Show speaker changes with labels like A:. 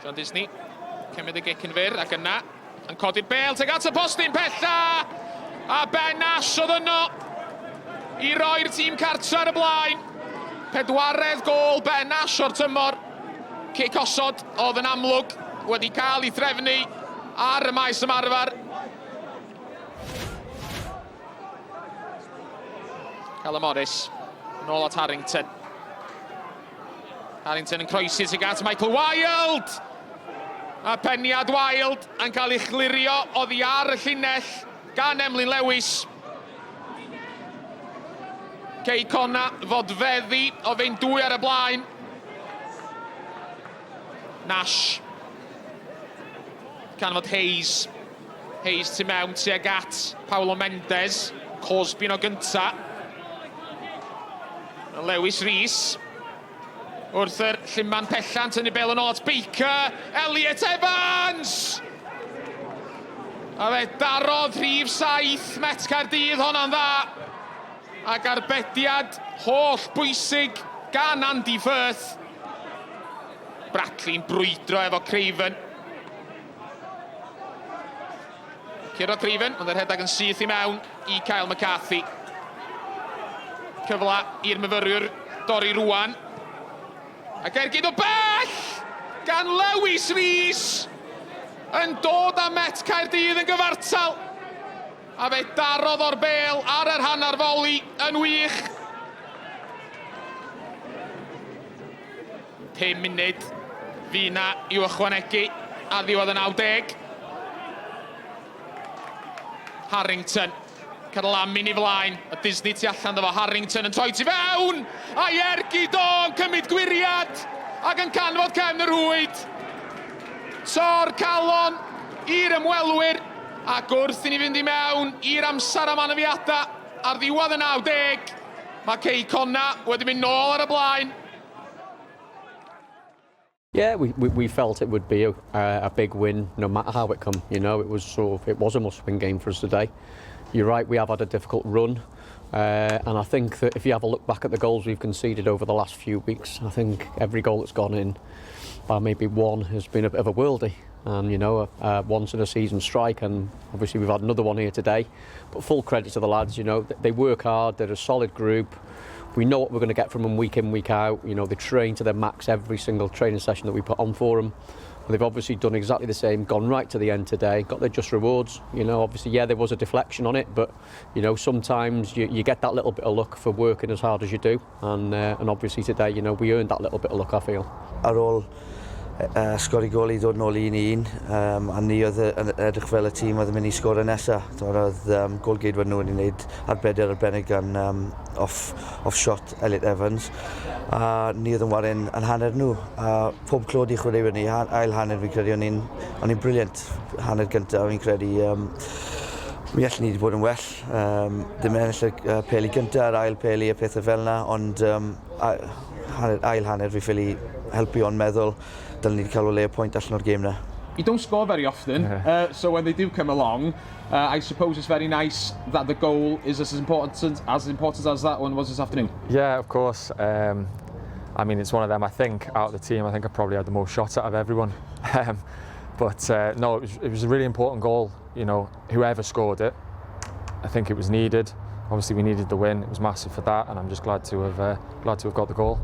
A: John Disney, cymryd y gic yn fyr ac yna yn codi'r bel tuag at y postyn pella! A Ben Nash oedd yno i roi'r tîm cartra ar y blaen. Pedwaredd gôl Ben Nash o'r tymor. Cic osod oedd yn amlwg wedi cael ei threfnu ar y maes ymarfer. Callum Morris, nôl at Harrington. Harrington yn croesi tuag at Michael Wilde! A peniad Wilde yn cael ei chlirio oddi ar y llinell gan Emlyn Lewis. Cei Conna fodfeddi o fynd dwy ar y blaen. Nash. Canfod Hayes. Hayes tu mewn tuag at Paulo Mendes. Cosby no gynta. Lewis Rees. Wrth yr lluman pella'n tynnu bel yn ôl at Baker. Elliot Evans! A fe darodd rhif 7 Met Caerdydd honna'n dda. Ac arbediad holl bwysig gan Andy Firth. Bradley'n brwydro efo Craven. Curo Craven, ond yr rhedeg yn syth i mewn i Kyle McCarthy. Cyfle i'r myfyriwr dorri rwan. Ac ergyd o bell gan Lewis Rees yn dod â Met Caerdydd yn gyfartal. A fe darodd o'r bêl ar yr hanner foli yn wych. 5 munud fu na i'w ychwanegu ar ddiwedd y 90. Harrington cael lamin i flaen, a Disney tu allan ddo fo, Harrington yn troi tu fewn, a'i ergyd o yn cymryd gwiriad ac yn canfod cefn y rhwyd. Tor calon i'r ymwelwyr. Ac wrth i ni fynd i mewn i'r amser am anafiadau ar ddiwedd y 90, mae Cei Connah wedi mynd nôl ar y blaen.
B: Yeah, we, we, we felt it would be a, a big win, no matter how it come. You know, it was sort of, it was a must-win game for us today. You're right, we have had a difficult run. Uh, and I think that if you have a look back at the goals we've conceded over the last few weeks, I think every goal that's gone in, by maybe one, has been a bit of a worldie. And, you know, a, a once in a season strike, and obviously we've had another one here today. But full credit to the lads, you know, they work hard, they're a solid group. We know what we're going to get from them week in, week out. You know, they train to their max every single training session that we put on for them. And they've obviously done exactly the same, gone right to the end today, got their just rewards. You know, obviously, yeah, there was a deflection on it, but, you know, sometimes you, you get that little bit of luck for working as hard as you do. And, uh, and obviously today, you know, we earned that little bit of luck, I feel.
C: Ar ôl uh, sgori gol i ddod nôl i 1-1, um, a ni oedd yn edrych fel y tîm oedd yn mynd i sgoro nesaf. Oedd um, gol geidwad nhw wedi gwneud arbediad arbennig gan um, off, off shot Elliot Evans. A ni oedd yn warin yn hanner nhw. A pob clod i chwaraewyr ni, ail hanner fi'n credu, o'n i'n o'n i'n brilliant hanner gyntaf, fi'n credu. Um, mi allan ni wedi bod yn well. Um, ddim yn ennill y uh, peli gyntaf, yr ail peli a pethau fel yna, ond um, a, hanner, ail hanner fi ffili helpu o'n meddwl dylen ni wedi cael o leia pwynt allan o'r gêm na.
A: You don't score very often, yeah. uh, so when they do come along, uh, I suppose it's very nice that the goal is as important as important as that one was this afternoon.
D: Yeah, of course. Um, I mean, it's one of them. I think out of the team, I think I probably had the most shots out of everyone. Um, but uh, no, it was, it was a really important goal. You know, whoever scored it, I think it was needed. Obviously, we needed the win. It was massive for that, and I'm just glad to have uh, glad to have got the goal.